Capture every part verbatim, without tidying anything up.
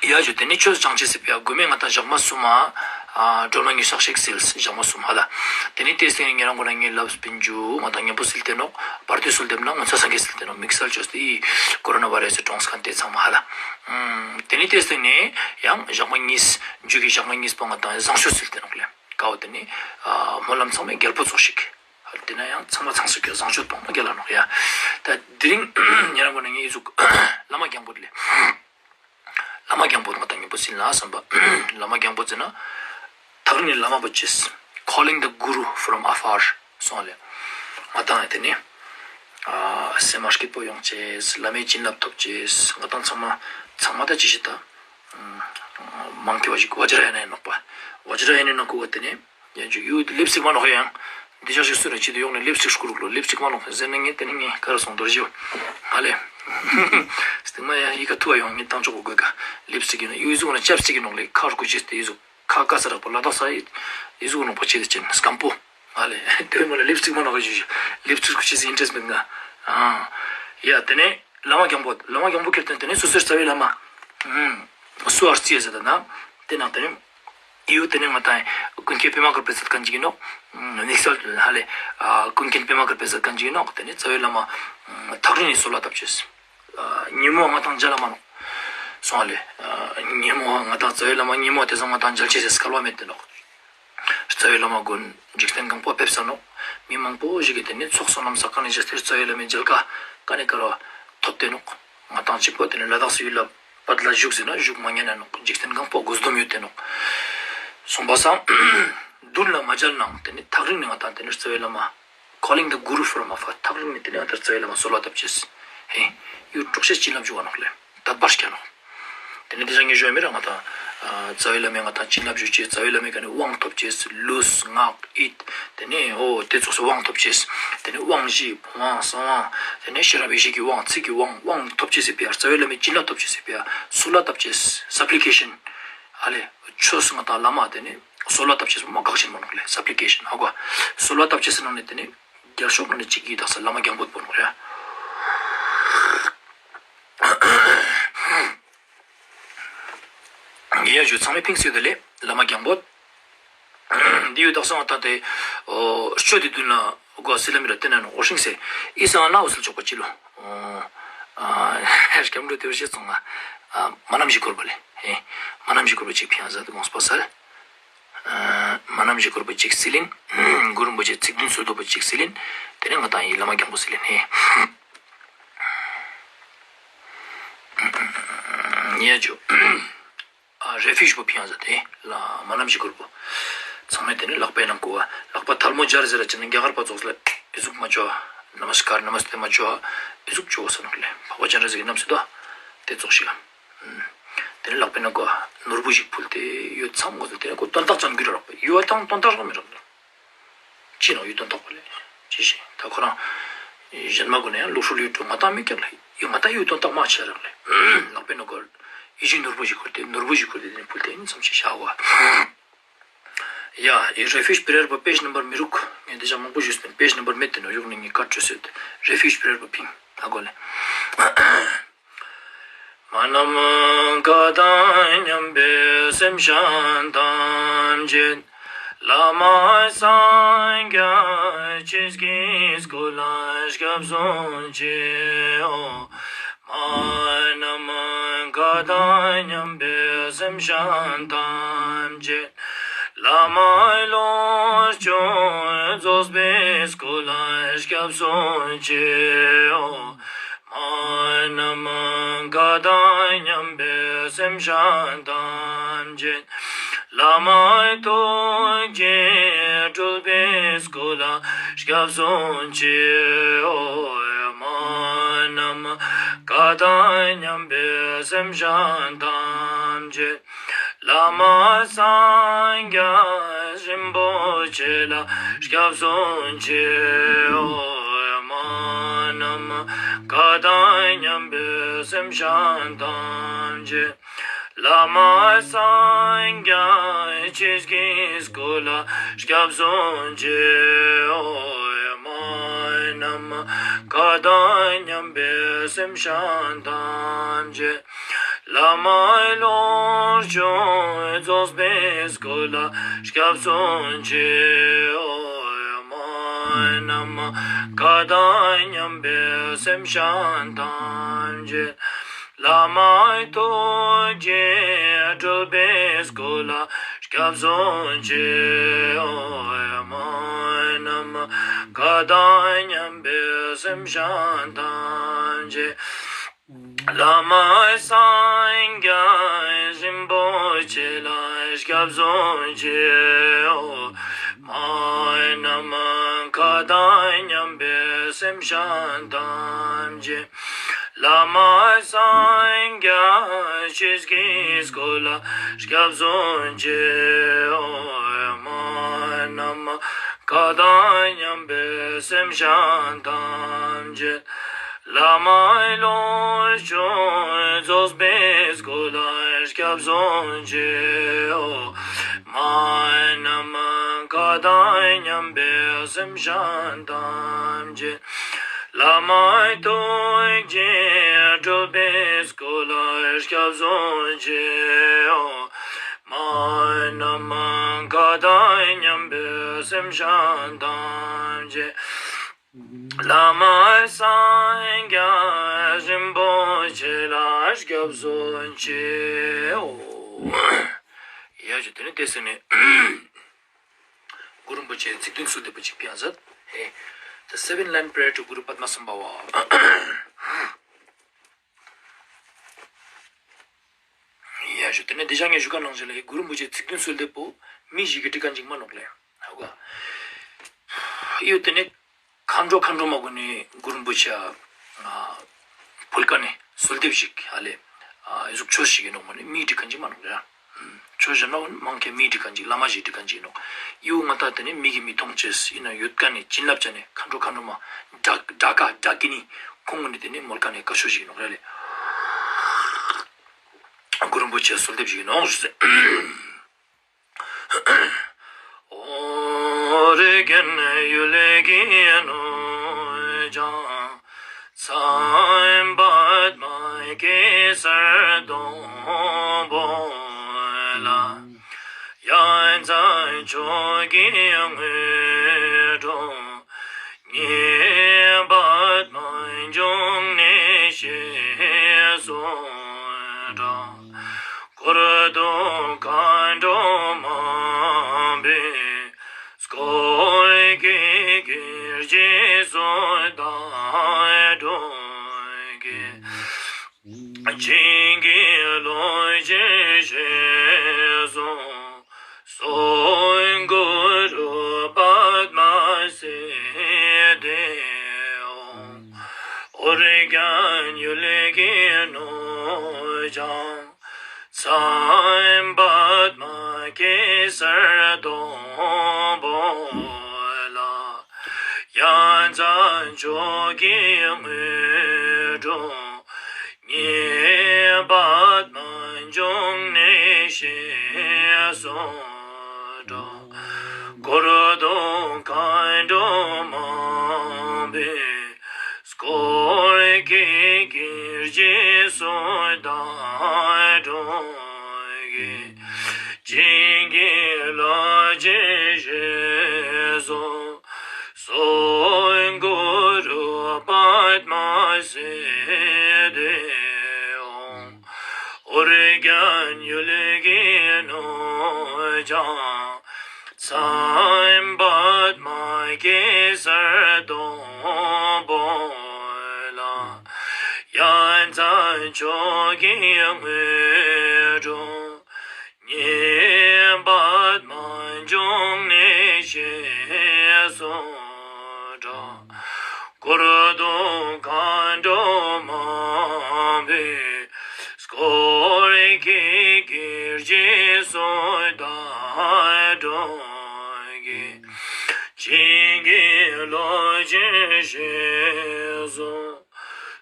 ཡ་ཇོ་དེ་ནི་ཆོས་སྦྱང་ཆེས་སི་ཕི་ཡ་དགོས་མེད་ང་དང་ཞག་མ་གསུམ་མ། ཨ་སྒྲོལ་མ་ཉི་ཤུ་རྩ་གཅིག་སིལ་ཞག་མ་གསུམ་ཧ་ལ། དེ་ནི་དེ་སྟེང་ནི་ཉེ་རང་གོ་ན་ངའི་ལབ་སྤིན་ཇུ་ང་དང་མཉམ་པོ་སིལ་ཏེ་ནོག་བར་དུ་སུལ་དེབ་ན་ངོ་ཚ་སང་གེ་སིལ་ཏེ་ནོག་དམིགས་བསལ་ཆོས་དེ་ཀོ་རོ་ན་བྷ་རེ་སི་གྲོངས་མཁན་དེ་ཚང་མ་ཧ་ལ། ཨམ་དེ་ནི་དེ་སྟེང་ནི་ཡང་ཞག་མ་གཉིས་མཇུག་གི་ཞག་མ་གཉིས་པོ་ང་དང་བཟང་སྤྱོད་སིལ་ཏེ་ནོག་ལེ། ཀའོ་དེ་ནི་ཨ་སྨོན་ལམ་ཚང་མས་རྒྱལ་པོ་ཚོགས་ཤིག་ཧ་ལ་དེ་ན་ཡང་ཚང་མ་ཚང་སུ་གི་བཟང་སྤྱོད་སྤོང་ན་རྒྱལ་ལ་ནོག་ཡ། ད་དེ་རིང་ཉེ་རང་གོ་ན་ངའི་ཨི་ཟུག་བླ་མ་རྒྱང་པོ་དེ་ལེ། བླ་མ་རྒྱང་པོ་ང་དང་མཉམ་པོ་སིལ་ལ་བསམ་པ། བླ་མ་རྒྱང་པོ་ཟེར་ན། ཐག་རིང་ནས་བླ་མ་པོ་ཅེས། Calling the Guru from afar སོང་ལེ། ང་དང་དེ་ནི། ཨ་སེམས་མ་སྐྱིད་པོ་ཡོང་ཅེས། བླ་མའི་བྱིན་རླབས་ཐོབ་ཅེས། ང་དང་ཚང་མ་ཚང་མ་ད་ཅི་ཞིག་ད། མང་ཁེ་བ་ཞིག་བཛྲ་ཡ་ན་ཡིན་ནོག་པ། བཛྲ་ཡ་ན་ཡིན་ནོག་གོ་བ་དེ་ནི། ཡང་ཅིག་ཡུ་ལིབ་སི་ཊིག་མ་ནོག་ཡང་། འདི་ཅག་ཞིག་སུ་རེ་ཅི་དུ་ཡོང་ནས་ལིབ་སི་ཊིག་སྐུ་རུག་ལོ་ལིབ་སི་ཊིག་མ་ནོག་ཟེར་ནས་ངས་དེ་ནས་ངས་ག་རེ་སོང་རྡོ་རྗེ་ཧ་ལེ། སྟིང་མ་ཡང་ཡི་ག་ཐུ་བ་ཡོང་ངས་བཏང་ཆོག་གོ་དགོས་ཀ། ལིབ་སི་ཊིག་ཡིན་ན་ཡུ་ཟུག་ན་ཅབ་སི་ཊིག་ཡིན་ནོག་ལེ་ཁ་རུ་ཀུ་ཅེས་ཏེ་ཡུ་ཟུག་ཁ་ཀ་ས་རག་པོ་ལ་དྭགས་ས་ཡི་ཟུག་ནོག་པ་ཅེས་ཏེ་ཅན་སྐམ་པོ་ཧ་ལེ། དེ་མ་ལ་ལིབ་སི་ཊིག་མ་ནོག་ཡུ་ལིབ་སི་ཊིག་ཀུ་ཅེས་ཨིན་ཊེ་རེ་སི་མེད་ང་། ཡ་དེ་ནས། བླ་མ་རྒྱང་པོ། བླ་མ་རྒྱང་པོ་ཁྱེར་ཏེ་དེ་ནས་སོ་སོའི་རྩ་བའི་བླ་མ། ཨུམ། སུ་ཨར་རྩིས་ཟེར་ད་ན། དེ་ནང་དེ་ནས། ཡུ་དེ་ནས་ང་དང་། ཀུན་མཁྱེན་པད་མ་དཀར་པོས་ཟེར་མཁན་ཅིག་ཡིན་ནོག་དམིགས་བསལ་དུ་ཧ་ལེ། ཨ་ཀུན་མཁྱེན་པད་མ་དཀར་པོས་ཟེར་མཁན་ཅིག་ཡིན་ནོག་དེ་ནས་རྩ་བའི་བླ་མ། ཐག་རིང་ནས་གསོལ་བ་བཏབ་ཅེས། ཨ་ཉིན་མོ་ང་དང་མཇལ་ལ་མ་ནོག་སོང་ཧ་ལེ། ཨ་ཉིན་མོ་ང་དང་རྩ་བའི་བླ་མ་ཉིན་མོ་དེ་ཚང་ང་དང་མཇལ་ཅེས་སྐལ་བ་མེད་དེ་ནོག་རྩ་བའི་བླ་མ་མགོན་འཇིག་རྟེན་གང་པོ་ཕེབས་ས་ནོག་མི་མང་པོ་ཞིག་གིས་དེ་ནས་ཚོགས་བསོད་ནམས་བསགས་མཁན་ནི་ཇི་ལྟར་རྩ་བའི་བླ་མའི་མཇལ་ཁ་ཀ་ནས་ཀ་རུ་ཐོབ་དེ་ནོག་ང་དང་གཅིག་པོ་དེ་ནས་ལ་དྭགས་སུ་ཡུལ་ལ་བར་ལ་བཞུགས་ཟིན་ན་བཞུགས་མ་ཉན་ན་ནོག་འཇིག་རྟེན་གང་པོ་དགོས་སྡོམ་ཡོད་དེ་ནོག་སོང་པ་སང་། མདུན་ལ་མ་མཇལ་ནའང་དེ་ནས་ཐག་རིང་ནས་ང་དང་དེ་ནས་རྩ་བའི་བླ་མ། Calling the Guru from afar ཐག་རིང་ནས་དེ་ནས་ཨ་ད་རྩ་བའི་བླ་མ་གསོལ་བ་བཏབ་ཅེས། ཧེ། ཡུལ་དཀྲུག་ཤེས་བྱིན་རླབས་འཇུག་པ་ནོག་ལེ། དད་པ་སྐྱེ་ནོག་དེ་ནས་དེ་ཚང་ངེས་ཞོ་མི་ར་ང་དང་། རྩ་བའི་བླ་མས་ང་དང་བྱིན་རླབས་འཇུག་ཅེས་རྩ་བའི་བླ་མའི་ཀ་ནས་དབང་ཐོབ་ཅེས་ལུས་ངག་ཡིད། དེ་ནས་ཨོ་དེ་ཚོགས་སུ་དབང་ཐོབ་ཅེས། དེ་ནས་དབང་བཞི་བུམ་དབང་གསང་དབང་། དེ་ནས་ཤེས་རབ་ཡེ་ཤེས་ཀྱི་དབང་ཚིག་གི་དབང་དབང་ཐོབ་ཅེས་སི་ཕི་ཡ་རྩ་བའི་བླ་མའི་བྱིན་རླབས་ཐོབ་ཅེས་སི་ཕི་ཡ་གསོལ་བ་བཏབ་ཅེས་སབ་ལི་ཀེ་ཤན། ཨ་ལེ། ཆོས་སུ་ང་དང་བླ་མ་དེ་ནས་གསོལ་བ་བཏབ་ཅེས་སི་མ་གག་ཤིན་མ་ནོག་ལེ་སབ་ལི་ཀེ་ཤན་ཧ་གོ། གསོལ་བ་བཏབ་ཅེས་སི་ནང་ནས་དེ་ནས། རྒྱལ་ཤོག་ནང་ནས་གཅིག་གིས་དག་ས་བླ་མ་རྒྱང་པོ་པོ་ནོག་ཡ། ངེ་ཡ་ཞུ་ཚང་མས་ཕིང་སི་དེ་ལས་བླ་མ་རྒྱང་པོ། འདི་ཡོད་དག་ས་ང་ད་དེ། ཨོ་ཆོས་དེ་མདུན་ལ་གོ་སི་ལ་མི་ར་བསྟན་ན་ནོ་ཨོ་ཤིང་སེ། ཨི་ས་ང་ན་འོ་སིལ་ཆོག་པ་ཅི་ལོ། ཨ་སྐྱབས་འགྲོ་དེ་བར་བཤད་སོང་ང་། མ་ནམ་ཞིག་སྐོར་པ་ལས། མ་ནམ་ཞིག་སྐོར་པ་གཅིག་ཕིང་ཟ་དུ་དགོངས་པ་སལ། མ་ནམ་ཞིག་སྐོར་པ་གཅིག་སིལ་ཡིན། གུ་རུ་རིན་པོ་ཆེ་ཚིག་བདུན་སྲོལ་གཏོད་པ་གཅིག་སིལ་ཡིན། དེ་ནས་ང་དང་ཡི་བླ་མ་རྒྱང་པོ་སིལ་ཡིན་ཧེ། ཡ་ཇོ། རེ་ཕུ་ཇི་པོ་ཕིང་ཟ་དེ་ལ་མ་ནམ་ཞིག་སྐོར་པོ། ཚང་མས་དེ་ནས་ལག་པའི་ནང་བཀོལ་བ་ལག་པ་ཐལ་མོ་སྦྱར་ཟེར་ལ་ཅི་ན་རྒྱ་གར་པ་ཙོགས་ལ་ཨི་ཟུག་མ་ཅོ། ནམ་སི་ཀར་ནམ་སྟེ་མ་ཅོ། ཨི་ཟུག་ཅོ་ས་ནོག་ལེ་འཕགས་པ་སྤྱན་རས་གཟིགས་ཀྱི་རྣམ་སྲས་དོ། དེ་ཙོགས་ཤིག་དེ་ནས་ལག་པའི་ནང་གོ་ནོར་བུ་ཞིག་ཕུལ་ཏེ་ཡོད་ཚང་གོ་ཚོ་དེ་ནས་ཁོ་དོན་དག་ཙམ་གྱུར་རོགས་པ་ཡོད་དང་དོན་དག་རོགས་མི་རོགས་ཅི་ནོ་ཡོད་དོན་དག་པ་ལས་ཅི་ཞིག་ད་ཁོ་རང་གཞན་མ་གོ་ནས་ཡང་ལུགས་སྲོལ་ཡོད་འགྲོ་ང་དང་མི་སྐྱབས་ལ་ཡོད་ང་དང་ཡོད་དོན་དག་མ་ཆེ་རག་ལས་ལག་པའི་ནང་གོ་ཡིད་བཞིན་ནོར་བུ་ཞིག་ཁུར་ཏེ་ནོར་བུ་ཞིག་ཁུར་ཏེ་དེ་ནས་ཕུལ་ཏེ་ཡིན་ཙམ་ཞིག་བཞག་གོ་ཡ་ཡི་རེ་ཕུ་ཇི་པི་རེར་པོ་པེ་ཇི་ནམ་བར་མི་རུག་ངས་འདི་ཅག་མང་པོ་ཞུས་ཏེ་པེ་ཇི་ནམ་བར་མེད་དེ་ནོ་ཡོག་ནས་ངས་ཀར་བྲོས་སོད་རེ་ཕུ་ཇི་པི་རེར་པོ་ཕིང་ད་གོ་ལེ། མ་ནམ་མཁའ་དང་མཉམ་པའི་སེམས་ཅན་ཐམས་ཅད། བླ་མ་སངས་རྒྱས་ཆོས་ཀྱི་སྐུ་ལ་སྐྱབས་སུ་མཆིའོ། མ་ནམ་མཁའ་དང་མཉམ་པའི་སེམས་ཅན་ཐམས་ཅད། བླ་མའི་བློ་སྦྱོང་རྫོགས་པའི་སྐུ་ལ་སྐྱབས་སུ་མཆིའོ། མ་ནམ་མཁའ་དང་མཉམ་པའི་སེམས་ཅན་ཐམས་ཅད། བླ་མའི་ཐུགས་རྗེས་སྤྲུལ་པའི་སྐུ་ལ་སྐྱབས་སུ་མཆིའོ། མ་ནམ་མཁའ་དང་མཉམ་པའི་སེམས་ཅན་ཐམས་ཅད། བླ་མ་སངས་རྒྱས་རིན་པོ་ཆེ་ལ་སྐྱབས་སུ་མཆིའོ། མ་ནམ་མཁའ་དང་མཉམ་པའི་སེམས་ཅན་ཐམས་ཅད། བླ་མ་སངས་རྒྱས་ཆོས་ཀྱི་སྐུ་ལ་སྐྱབས་སུ་མཆིའོ། མ་ནམ་མཁའ་དང་མཉམ་པའི་སེམས་ཅན་ཐམས་ཅད། བླ་མའི་ལོངས་སྤྱོད་རྫོགས་པའི་སྐུ་ལ་སྐྱབས་སུ་མཆིའོ། མ་ནམ་མཁའ་དང་མཉམ་པའི་སེམས་ཅན་ཐམས་ཅད། བླ་མའི་ཐུགས་རྗེས་སྤྲུལ་པའི་སྐུ་ལ་སྐྱབས་སུ་མཆིའོ། མ་ནམ་མཁའ་དང་མཉམ་པའི་སེམས་ཅན་ཐམས་ཅད། བླ་མ་སངས་རྒྱས་རིན་པོ་ཆེ་ལ་སྐྱབས་སུ་མཆིའོ། མ་ནམ་མཁའ་དང་མཉམ་པའི་སེམས་ཅན་ཐམས་ཅད། བླ་མ་སངས་རྒྱས་ཆོས་ཀྱི་སྐུ་ལ་སྐྱབས་སུ་མཆིའོ། མ་ནམ་མཁའ་དང་མཉམ་པའི་སེམས་ཅན་ཐམས་ཅད། བླ་མའི་ལོངས་སྤྱོད་རྫོགས་པའི་སྐུ་ལ་སྐྱབས་སུ་མཆིའོ། མ་ནམ་མཁའ་དང་མཉམ་པའི་སེམས་ཅན་ཐམས་ཅད། བླ་མའི་ཐུགས་རྗེས་སྤྲུལ་པའི་སྐུ་ལ་སྐྱབས་སུ་མཆིའོ། མ་ནམ་མཁའ་དང་མཉམ་པའི་སེམས་ཅན་ཐམས་ཅད། བླ་མ་སངས་རྒྱས་རིན་པོ་ཆེ་ལ་སྐྱབས་སུ་མཆིའོ། ཡ་ཇུ་དེ་ནི་དེ་སེ་ནས་གུ་རུ་རིན་པོ་ཆེ་ཚིག་བདུན་གསོལ་འདེབས་པ་ཅིག་ཕན་ཡང་མཛད། ཧེ། The seven line prayer to Guru Padma Sambhava. ཡ་ཞུ་དེ་ནས་འདི་ཅང་ངས་ཞུ་ག་ནང་བཞིན་ལ་གུ་རུ་རིན་པོ་ཆེ་ཚིག་བདུན་གསོལ་འདེབས་པོ་མི་ཞིག་གི་འགྲིག་ག་འཇིག་མ་ནོག་ལེ། ཧ་གོ། ཡོད་དེ་ནས་མཁའ་འགྲོ་མཁའ་འགྲོ་མ་གུན་ནི་གུ་རུ་རིན་པོ་ཆེ་ཕུལ་ཀ་ནས་གསོལ་འདེབས་ཤིག་ཧ་ལེ། ཨ་ཟུག་ཆོས་ཤིག་ཡིན་ནོག་མ་ནི་མི་འགྲིག་ག་འཇིག་མ་ནོག་ལེ། ཆོས་བཞག་ན་མང་ཁེ་མི་འགྲིག་ག་འཇིག་བླ་མ་ཞིག་འགྲིག་ག་འཇིག་ནོག་ཡུ་ང་ད་དེ་ནས་མི་གི་མི་མཐོང་ཅེས་ཡིན་ན་ཡོད་ཀ་ནས་བྱིན་རླབས་ཅན་ནས་མཁའ་འགྲོ་མཁའ་འགྲོ་མ་འདྲ་འདྲ་ཀ་འདྲ་ཀི་ནི་ཁོང་གུན་ནི་དེ་ནས་མོལ་ཀ་ནས་བཀའ་ཤོག་ཞིག་ཡིན་ནོག་རེད་ལེ། གུ་རུ་རིན་པོ་ཆེ་གསོལ་འདེབས་ཞིག་ཡིན་ནོག་ཞུ་ཟེར། ཨོ་རྒྱན་ཡུལ་གྱི་ནོར་བྱང་མཚན་པདྨ་གེ་སར་སྡོང་པོ་ལ། ཡ་མཚན་མཆོག་གི་དངོས་གྲུབ་ངེས་པར་འབྱུང་གནས་ཞེས་གསོལ་བསྒྲགས། འཁོར་དུ་མཁའ་འགྲོ་མང་པོས་བསྐོར་གྱིས་གུས་ཀྱི་གསོལ་བ་སྒྲོགས་ཀྱིས། བྱིན་གྱིས་རློབ་ཅིང་གཤེགས་སུ་གསོལ། གུ་རུ་པདྨ་སིདྡྷི་ཧཱུྃ། ཨོ་རྒྱན་ཡུལ་གྱི་ནོར་བྱང་མཚན་པདྨ་གེ་སར་སྡོང་པོ་ལ། ཡ་མཚན་མཆོག་གི་དངོས་གྲུབ་ངེས་པར་འབྱུང་གནས་ཞེས་གསོལ་བསྒྲགས། འཁོར་དུ་མཁའ་འགྲོ་མང་པོས་བསྐོར་གྱིས་གུས་ཀྱི་གསོལ་བ་སྒྲོགས་ཀྱིས། བྱིན་གྱིས་རློབ་ཅིང་གཤེགས་སུ་གསོལ། གུ་རུ་པདྨ་སིདྡྷི་ཧཱུྃ། ཨོ་རྒྱན་ཡུལ་གྱི་ནོར་བྱང་མཚན་པདྨ་གེ་སར་སྡོང་པོ་ལ། ཡ་མཚན་མཆོག་གི་དངོས་གྲུབ་ངེས་པར་འབྱུང་གནས་ཞེས་གསོལ་བསྒྲགས། འཁོར་དུ་མཁའ་འགྲོ་མང་པོས་བསྐོར་གྱིས་གུས་ཀྱི་གསོལ་བ་སྒྲོགས་ཀྱིས། བྱིན་གྱིས་རློབ་ཅིང་གཤེགས་སུ་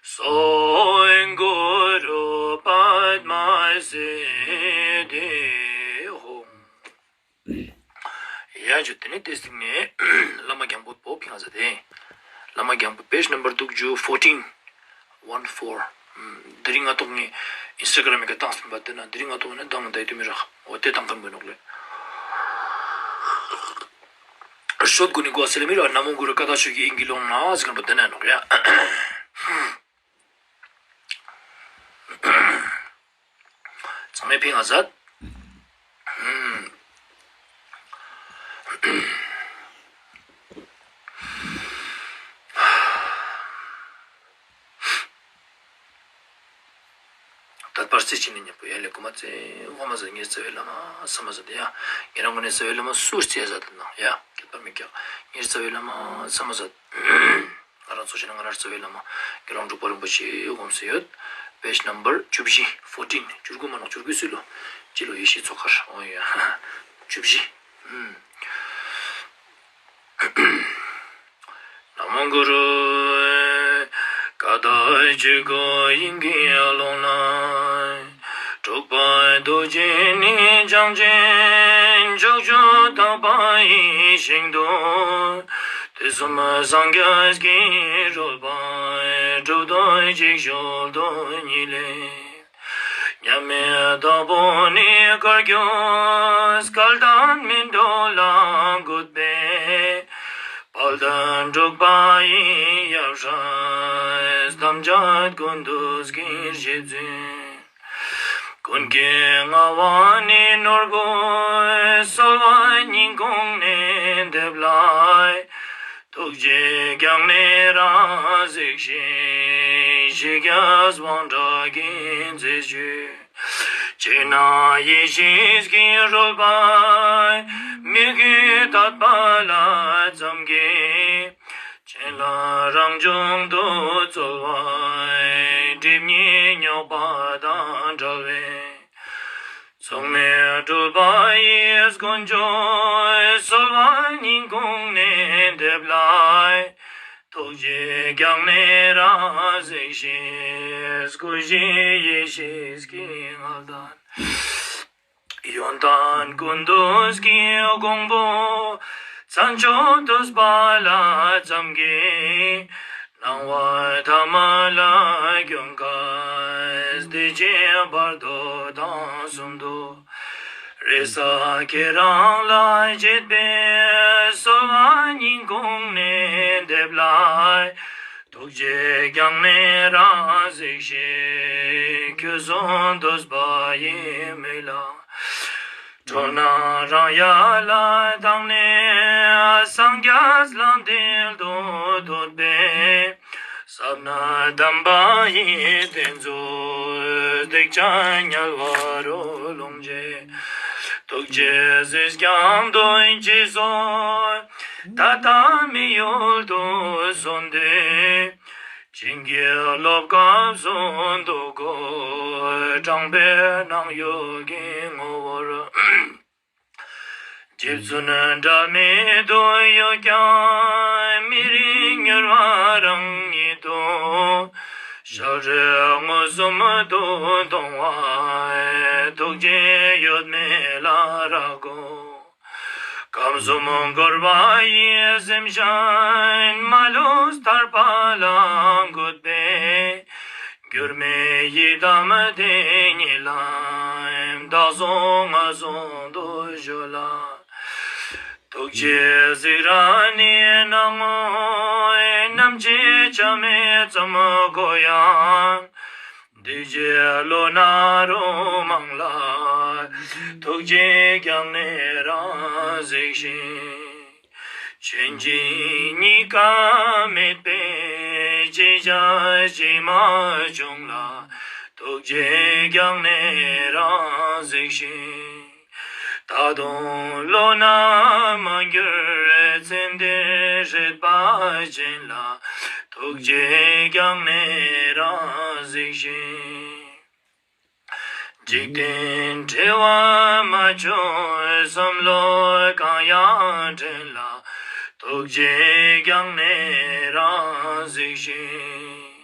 གསོལ། གུ་རུ་པདྨ་སིདྡྷི་ཧཱུྃ། ཡ་ཇུ་དེ་ནས་དེ་སྟེང་ནས་བླ་མ་རྒྱང་པོ་པོ་ཕིང་ང་ཟེར་ཏེ། བླ་མ་རྒྱང་པོ་page number དྲུག་ཅུ་fourteen, one four། དེ་རིང་ང་ཐོག་ངས་ཨིན་སི་ཊ་གྷ་རམ་གི་བཏང་ཟིན་པ་དེ་ན་དེ་རིང་ང་ཐོག་ནས་བཏང་མི་ད་ཡི་དུ་མི་ར་འོ་དེ་བཏང་མཁན་པོ་ནོག་ལེ། ཤོད་དགུ་ནི་གོ་སེ་ལེ་མི་ར་ན་མོ་གུ་རུ་ཀ་ད་ཤོད་ཀྱི་ཨིན་གི་ལོང་ན་ཟེར་མཁན་པོ་དེ་ན་ནོག་ཡ། ཚང་མས་ཕིང་ང་ཟད། དད་པར་རྩེ་གཅིག་ནས་མཉམ་པོ་ཡར་ལས་གོ་མ་རྩེ་འོ་མ་ཟད། ཉེར་རྩ་བའི་བླ་མ་ས་མ་ཟད་ཡ། ཉེ་རང་ངོ་ནས་རྩ་བའི་བླ་མ་སུ་རྩེ་ཟད་དེ་ན་ཡ། ཁྱད་པར་མི་ཀྱག་ཉེར་རྩ་བའི་བླ་མ་ས་མ་ཟད། ང་རང་ཚོ་ཆེ་ན་ང་རང་རྩ་བའི་བླ་མ་དགེ་སློང་འབྲུག་པ་རིན་པོ་ཆེ་ཡོད་གོམས་སུ་ཡོད། Page number བཅུ་བཞི་fourteen བཅུ་དགུ་མ་ནོག་བཅུ་དགུ་སུ་ལོ། སྤྱི་ལོ་ཡེ་ཤེས་མཚོ་མཁར་འོ་ཡ། བཅུ་བཞི། ན་མོ་གུ་རུ། ཀ་ཏ་ཇི་གོ་ཨིན་གི་ལོང་ན། འབྲུག་པ་རྡོ་རྗེ་ནི་བྱང་ཆེན་ཕྱོགས་བཅུ་དག་པ་ཡི་ཞིང་དུ། དུས་གསུམ་སངས་རྒྱས་ཀྱི་རོལ་པ་གྲུབ་ཐོབ་ཅིག་ཞོལ་དུ་ཉིད་ལས། མཉམ་མེད་དྭགས་པོ་ནི་དཀར་གྱོ་སྐལ་ལྡན་སྨིན་གྲོལ་ལ་འགོད་པའི། དཔལ་ལྡན་འབྲུག་པ་ཡི་ཡབ་སྲས་ཐམས་ཅད་ཀུན་ཏུ་དགྱེས་བཞེད་མཛོད། ཀུན་གྱི་མངའ་དབང་ནི་ནོར་བུ་གསོལ་བ་སྙིང་ཁོང་ནས་འདེབས་ལ། ཐུགས་རྗེས་བསྐྱངས་ནས་རང་གཟིགས་ཤིང་། ཞི་རྒྱས་དབང་དྲག་གི་མཛད་སྤྱོད། ཕྱི་ནང་ཡེ་ཤེས་ཀྱི་རོལ་པ། མོས་གུས་དད་པ་ལ་ཙམ་གྱིས། བྱིན་རླབས་རང་བྱུང་དུ་སྩོལ་བ། སྒྲིབ་གཉིས་རྙོག་པ་དང་བྲལ་བའི། མཚུངས་མེད་སྤྲུལ་པ་ཡི་དཀོན་མཆོག་གསོལ་བ་སྙིང་ཁོང་ནས་འདེབས་ལ། ཐུགས་རྗེས་བསྐྱངས་ནས་རང་གཟིགས་ཤིང་། སྐུ་བཞི་ཡེ་ཤེས་ཀྱི་མངའ་བདག་ཡོན་ཏན་ཀུན་ཏུ་དགྱེས་དགོངས་པ། མཚན་མཆོག་ཏུ་སྤེལ་ལ་ཙམ་གྱིས། སྣང་བ་ཐ་མ་ལ་སྐྱོན་དཀའ། བདེ་ཆེན་བར་དོ་དང་གསུམ་དུ། རེ་ས་ཁྱེད་རང་ལ་བྱེད་པའི། གསོལ་བ་སྙིང་ཁོང་ནས་འདེབས་ལ། ཐུགས་རྗེས་བསྐྱངས་ནས་རང་གཟིགས་ཤིང་། ཁྱོད་གསུང་ཐོས་པ་ཡི་མོད་ལ། འགྲོ་ན་རང་ཡར་ལ་བཏང་ནས། སངས་རྒྱས་ལ་འདུད་དུ་འདོད་པའི། ཟབ་གནད་དམ་པ་ཡི་གདེང་ཚོད། སྡིག་ཅན་དམྱལ་བ་རུ་ལྷུང་བྱེད། ཐུགས་རྗེས་གཟིགས་ཀྱང་དོན་གྱི་སྲོག་ད་ལྟ་མི་ཡུལ་དུ་སོན་ཏེ། བྱིན་གྱིས་རློབ་སྐབས་སུ་འདུག་གོ། དྲང་པོའི་སྣང་ཡུལ་གྱི་ངོ་བོར། རྗེ་བཙུན་འབྲལ་མེད་དུ་ཡོད་ཀྱང་། མི་རིགས་མྱུར་བ་རང་ཉིད་དུ། ཞལ་རས་མངོན་སུམ་དུ་མཐོང་བ། ཐུགས་རྗེ་ཡོད་མེད་ལ་རག་གོ། ཁམས་གསུམ་འཁོར་བ་ཡི་སེམས་ཅན། མ་ལུས་ཐར་པ་ལ་འགོད་པའི། འགྱུར་མེད་ཡི་དམ་དེ་ཉིད་ལ། བདག་སོགས་ངན་སོང་དུ་གཞོལ་ལ། ཐུགས་རྗེས་གཟིགས་ར་ནི་སྣང་ངོ་། ནམ་འཆི་ཆ་མེད་ཙམ་གོ་ཡང་། འདུས་བྱས་བློ་སྣ་རུ་མང་ལ། ཐུགས་རྗེས་བསྐྱངས་ནས་རང་གཟིགས་ཤིང་། ཆོས་འཇིག་གཉིས་ཀ་མེད་པའི། ཅི་བྱ་ཕྱི་མ་བྱུང་ལ། ཐུགས་རྗེས་བསྐྱངས་ནས་རང་གཟིགས་ཤིང་། ད་དུང་བློ་སྣ་མ་འགྱུར། ཚེ་འདིར་སྲིད་པ་ཅན་ལ། ཐུགས་རྗེས་བསྐྱངས་ནས་རང་གཟིགས་ཤིང་། འཇིག་རྟེན་བྲལ་བ་མ་བྱུང་། བསམ་བློ་གང་ཡང་དྲན་ལ། ཐུགས་རྗེས་བསྐྱངས་ནས་རང་གཟིགས་ཤིང་།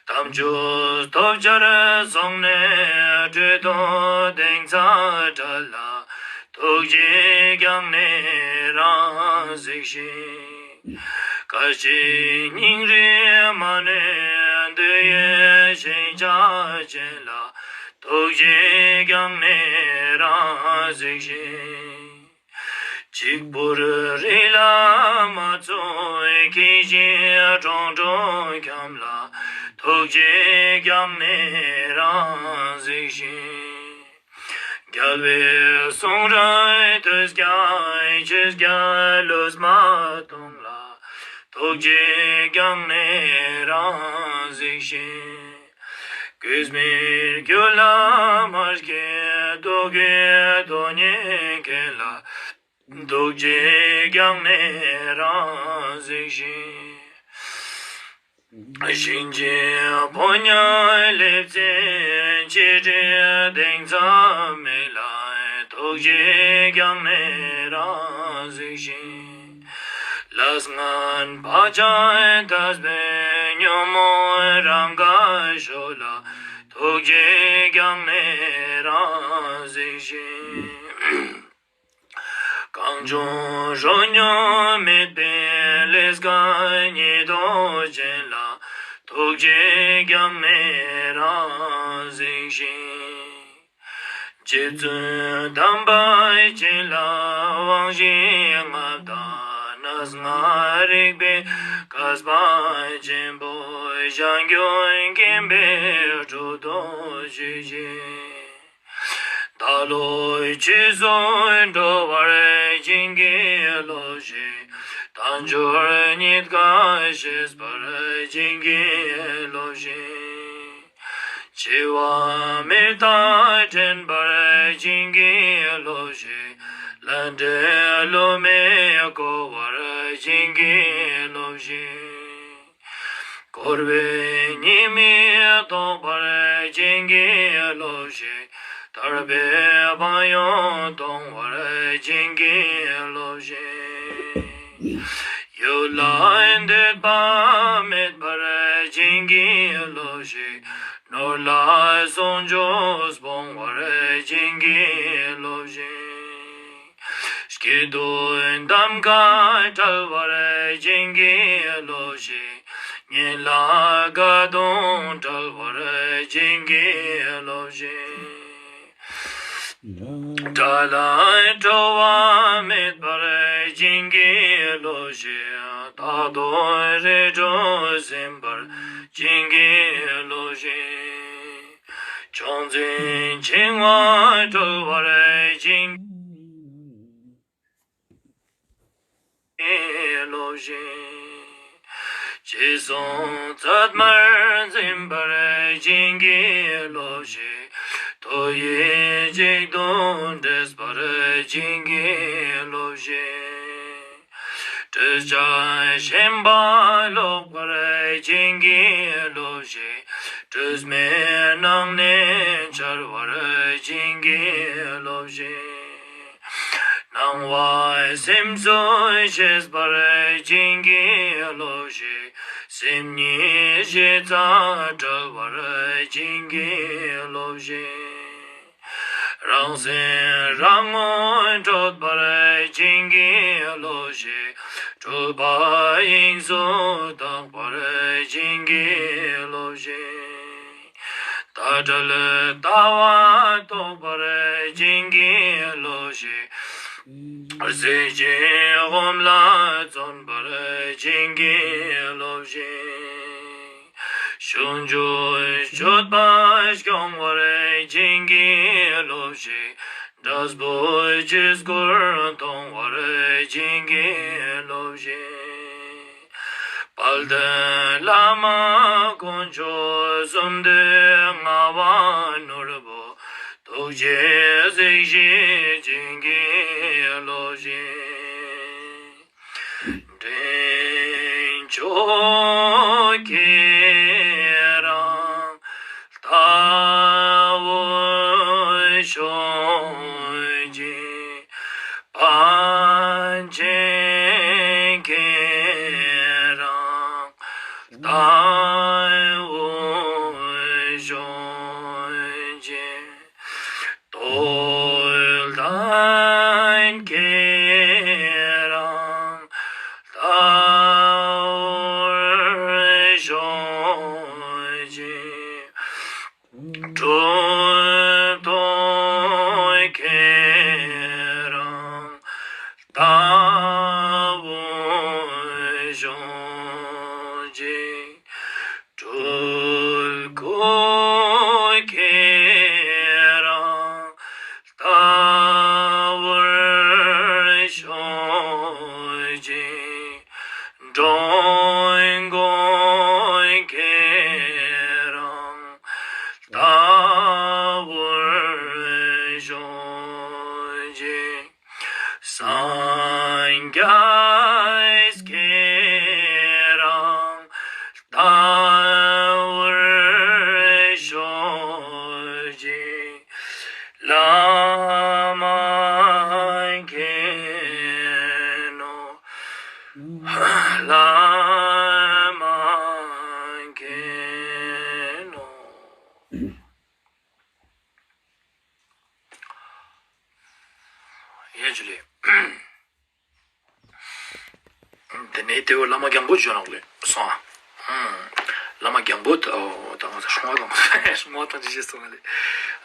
དམ་ཆོས་ཐོབ་བྱར་སོང་ནས། གྲོལ་དོན་གདེང་ཚ་བྲལ་ལ། ཐུགས་རྗེས་བསྐྱངས་ནས་རང་གཟིགས་ཤིང་། སྐད་ཅིག་སྙིང་རུས་མ་ནུས། ཡེ་ཤེས་ཆ་ཅན་ལ། ཐུགས་རྗེས་བསྐྱངས་ནས་རང་གཟིགས་ཤིང་། གཅིག་པུར་རི་ལ་མ་ཚུགས་ཁྱི་ཞིང་ཁྲོང་ཁྲོང་ཁྱམས་ལ། ཐུགས་རྗེས་བསྐྱངས་ནས་རང་གཟིགས་ཤིང་། རྒྱལ་བའི་གསུང་རབ་ཐོས་ཀྱང་ཆོས་རྒྱལ་ལུས་མ་ཐོངས་ལ། ཐུགས་རྗེས་བསྐྱངས་ནས་རང་གཟིགས་ཤིང་། གོས་མེད་རྒྱུ་ལ་མ་སྐྱེས་སྡུག་གི་དོན་གཉེར་མཁན་ལ། ཐུགས་རྗེས་བསྐྱངས་ནས་རང་གཟིགས་ཤིང་། གཤིན་རྗེའི་ཕོ་ཉ་ལེབ་རྩེ་ཆེ་འདྲིས་གདེང་ཚད་མེད་ལ། ཐུགས་རྗེས་བསྐྱངས་ནས་རང་གཟིགས་ཤིང་། ལས་ངན་བག་ཆགས་ཐལ་བའི་ཉོན་མོངས་རང་ག་ཤོད་ལ། ཐུགས་རྗེས་བསྐྱངས་ནས་རང་གཟིགས་ཤིང་། གང་བྱུང་རོ་མྱོང་མེད་པའི་ལས་ཀ་ཉེས་དོ་ཅན་ལ། ཐུགས་རྗེས་བསྐྱངས་ནས་རང་གཟིགས་ཤིང་། རྗེ་བཙུན་དམ་པ་ཅན་ལ་དབང་བཞི་ལྔ་དང་། གནས་ལྔ་རིག་པའི་བསྐལ་པ་ཆེན་པོ། ཞིང་ཁྱོད་མཁྱེན་པས་གྲུབ་ཐོབ་ཞུས་ཤིང་། བདག་བློ་ཆོས་སུ་འགྲོ་བར་བྱིན་གྱིས་རློབས་ཤིག། དལ་འབྱོར་རྙེད་དཀའ་ཤེས་པར་བྱིན་གྱིས་རློབས་ཤིག། འཆི་བ་མི་རྟག་དྲན་པར་བྱིན་གྱིས་རློབས་ཤིག། ལས་འབྲས་བསླུ་མེད་གོ་བར་བྱིན་གྱིས་རློབས་ཤིག། འཁོར་བའི་ཉེས་དམིགས་རྟོགས་པར་བྱིན་གྱིས་རློབས་ཤིག། ཐར་པའི་ཕན་ཡོན་མཐོང་བར་བྱིན་གྱིས་རློབས་ཤིག། ཡུལ་ལ་འདོད་པ་མེད་པར་བྱིན་གྱིས་རློབས་ཤིག། ནོར་ལ་ཟུང་འཇུག་སྤོང་བར་བྱིན་གྱིས་རློབས་ཤིག། སྐྱིད་སྡུག་འདམ་ག་བྲལ་བར་བྱིན་གྱིས་རློབས་ཤིག། ངན་ལ་དགའ་སྡུག་བྲལ་བར་བྱིན་གྱིས་རློབས་ཤིག། དགྲ་ལ་སྤྲོ་བ་མེད་པར་བྱིན་གྱིས་རློབས་ཤིག། རྟག་ཏུ་རིགས་དྲུག་ཟིན་པར་བྱིན་གྱིས་རློབས་ཤིག། ཕྱོགས་འཛིན་འཆིང་བ་གྲོལ་བར་བྱིན་རློབས་ཤིག། ཅི་གསུང་ཚད་མར་འཛིན་པར་བྱིན་གྱིས་རློབས་ཤིག། ཐུགས་ཡིད་གཅིག་ཏུ་འདྲེས་པར་བྱིན་གྱིས་རློབས་ཤིག། སྤྲོས་བཅས་ཞེན་པ་ལོག་པར་བྱིན་གྱིས་རློབས་ཤིག། སྤྲོས་མེད་སྣང་ནས་འཆར་བར་བྱིན་གྱིས་རློབས་ཤིག། སྣང་བ་སེམས་སུ་ཤེས་པར་བྱིན་གྱིས་རློབས་ཤིག། སེམས་ཉིད་ཤེས་པ་བྲལ་བར་བྱིན་གྱིས་རློབས་ཤིག། རང་སེམས་རང་ངོ་འཕྲོད་པར་བྱིན་གྱིས་རློབས་ཤིག། སྤྲོས་པ་དབྱིངས་སུ་དག་པར་བྱིན་གྱིས་རློབས་ཤིག། དག་བྲལ་ལྟ་བ་རྟོགས་པར་བྱིན་གྱིས་རློབས་ཤིག། གཟི་བརྗིད་འོད་ལ་བརྩོན་པར་བྱིན་གྱིས་རློབས་ཤིག། ཕྱོགས་བཅུའི་སྤྱོད་པ་སྐྱོང་བར་བྱིན་གྱིས་རློབས་ཤིག། འབྲས་བུ་ཆོས་སྐུར་མཐོང་བར་བྱིན་གྱིས་རློབས་ཤིག། དཔལ་ལྡན་བླ་མ་དཀོན་མཆོག་གསུམ་འདུས་ངག་དབང་ནོར་བུ། ཐུགས་རྗེས་གཟིགས་ཤིག་བྱིན་གྱིས་རློབས་ཤིག། འདྲེན་མཆོག་ཁྱེད་རང་ལྟ་བུ་ཕྱོགས་བཅུའི་པཎ་ཆེན་ཁྱེད་རང་ལྟ་བུ་ཕྱོགས་བཅུའི། རྟོགས་ལྡན་ཁྱེད་རང་ལྟ་བུ་ཕྱོགས་ ཤོག་ཅིག་སངས་རྒྱས་ཁྱེད་རང་ལྟ་བུར་ཤོག་ཅིག་བླ་མ་མཁྱེན་ནོ། བླ་མ་མཁྱེན་ནོ། ཡ་ཇུ་ལེ། དེ་ནས་དེ་བོ་བླ་མ་རྒྱང་པོ་བརྗོད་ནོག་ལེ་སོང་ཨ། ཨུམ། བླ་མ་རྒྱང་པོ་ད་ད་ང་ཚོ་སྲུང་བ་དང་སྲུང་བ་དང་ཅི་བྱེད་སོང་ལེ།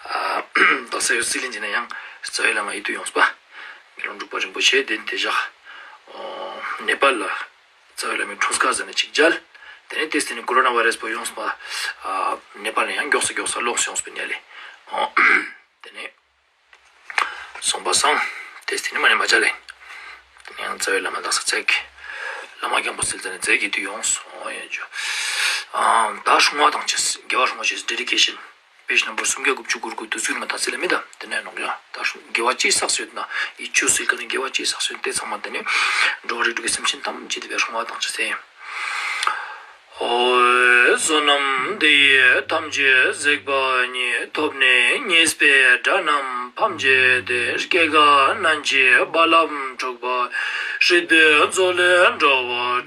ཨ། ད་ས་ཡོ་སི་ལིན་ཅི་ན་ཡང་རྩ་བའི་བླ་མ་ཡིད་དུ་ཡོངས་པ། མི་ལུང་འབྲུག་པ་རིན་པོ་ཆེ་དེ་དེ་བཞག་ཨོ། ནེ་པཱལ་ལ་རྩ་བའི་བླ་མའི་འཁྲུངས་སྐར་ཟེར་ནས་ཅིག་མཇལ། དེ་ནས་དེ་སྟེང་ནས་ཀོ་རོ་ན་བྷ་རེ་སི་པོ་ཡོངས་པ། ཨ། ནེ་པཱལ་ནས་ཡང་མགྱོགས་སུ་མགྱོགས་སུ་ལོག་ཡོངས་པའི་ཉེ་ལེ། ཨོ། དེ་ནས། སོང་པ་སང་། དེ་སྟེང་ནས་མ་ནས་མ་མཇལ་ལེ། དེ་ནས་ཡང་རྩ་བའི་བླ་མ་དག་ས་བཙལ་གི། བླ་མ་རྒྱང་པོ་སིལ་ཙ་ནས་བཙལ་གི་དུས་ཡོངས་སོང་ཡང་ཇོ། ཨ། ད་སྲུང་བ་དང་བཅས་དགེ་བ་སྲུང་བ་བཅས་ཌེ་ཌི་ཀེ་ཤན། པེ་ཇི་ནམ་བར་སུམ་བརྒྱ་དགུ་བཅུ་གོ་དགུ་དུས་ཚོད་མ་ཐག་ཚེ་ལ་མི་ད་དེ་ནས་ནོག་ཡ། ད་སྲུང་དགེ་བ་ཅི་བསགས་ཡོད་ན་ཡིད་ཆུ་སིལ་ཀ་ནས་དགེ་བ་ཅི་བསགས་ཡོད་དེ་ཚང་མ་དེ་ནས་འགྲོ་བ་རིགས་དྲུག་གི་སེམས་ཅན་ཐམས་ཅད་དེ་བས་སྲུང་བ་དང་བཅས་ཟེར། ཨོ། བསོད་ནམས་འདི་ཡིས་ཐམས་ཅད་གཟིགས་པ་ཉིད། ཐོབ་ནས་ཉེས་པའི་དགྲ་རྣམས་ཕམ་བྱས་ཏེ། སྐྱེ་རྒ་ན་འཆིའི་རྦ་རླབས་འཁྲུགས་པ། སྲིད་པའི་མཚོ་ལས་འགྲོ་བ་